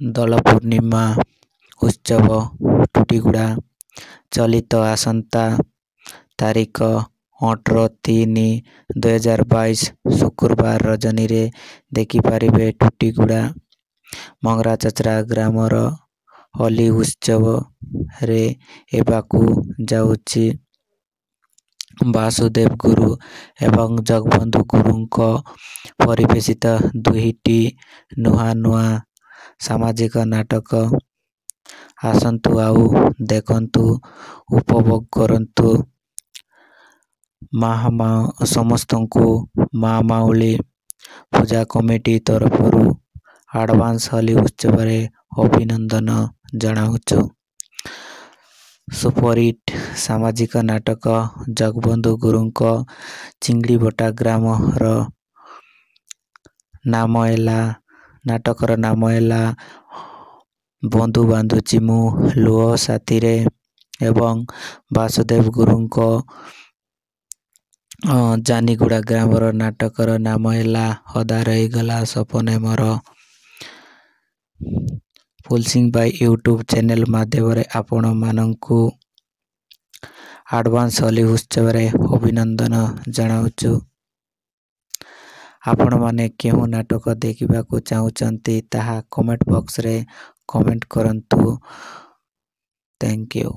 ଦୋଳ ପୂର୍ଣ୍ଣିମା ଉତ୍ସବ ଟୁଟିଗୁଡ଼ା ଚଳିତ ଆସନ୍ତା ତାରିଖ 18/3/2022 ଶୁକ୍ରବାର ରଜନୀରେ ଦେଖିପାରିବେ ଟୁଟିଗୁଡ଼ା ମଙ୍ଗରା ଚଚରା ଗ୍ରାମର ହୋଲି ଉତ୍ସବରେ ହେବାକୁ ଯାଉଛି ବାସୁଦେବ ଗୁରୁ ଏବଂ ଜଗବନ୍ଧୁ ଗୁରୁଙ୍କ ପରିବେଷିତ ଦୁଇଟି ନୂଆ ନୂଆ ସାମାଜିକ ନାଟକ। ଆସନ୍ତୁ ଆଉ ଦେଖନ୍ତୁ, ଉପଭୋଗ କରନ୍ତୁ। ମା ସମସ୍ତଙ୍କୁ ମା ମାଉଳି ପୂଜା କମିଟି ତରଫରୁ ଆଡ଼ଭାନ୍ସ ହୋଲି ଉତ୍ସବରେ ଅଭିନନ୍ଦନ ଜଣାଉଛୁ। ସୁପରହିଟ୍ ସାମାଜିକ ନାଟକ ଜଗବନ୍ଧୁ ଗୁରୁଙ୍କ ଚିଙ୍ଗିଡ଼ିବଟା ଗ୍ରାମର ନାମ ହେଲା, ନାଟକର ନାମ ହେଲା ବନ୍ଧୁ ବାନ୍ଧୁଛି ମୁଁ ଲୁହ ସାଥିରେ, ଏବଂ ବାସୁଦେବ ଗୁରୁଙ୍କ ଜାନିଗୁଡ଼ା ଗ୍ରାମର ନାଟକର ନାମ ହେଲା ଅଧା ରହିଗଲା ସପନେ ମୋର। ଫୁଲସିଂ ବାଇ ୟୁଟ୍ୟୁବ୍ ଚ୍ୟାନେଲ୍ ମାଧ୍ୟମରେ ଆପଣମାନଙ୍କୁ ଆଡ଼ଭାନ୍ସ ହୋଲି ଉତ୍ସବରେ ଅଭିନନ୍ଦନ ଜଣାଉଛୁ। ଆପଣମାନେ କେଉଁ ନାଟକ ଦେଖିବାକୁ ଚାହୁଁଛନ୍ତି ତାହା କମେଣ୍ଟ ବକ୍ସରେ କମେଣ୍ଟ କରନ୍ତୁ। Thank you.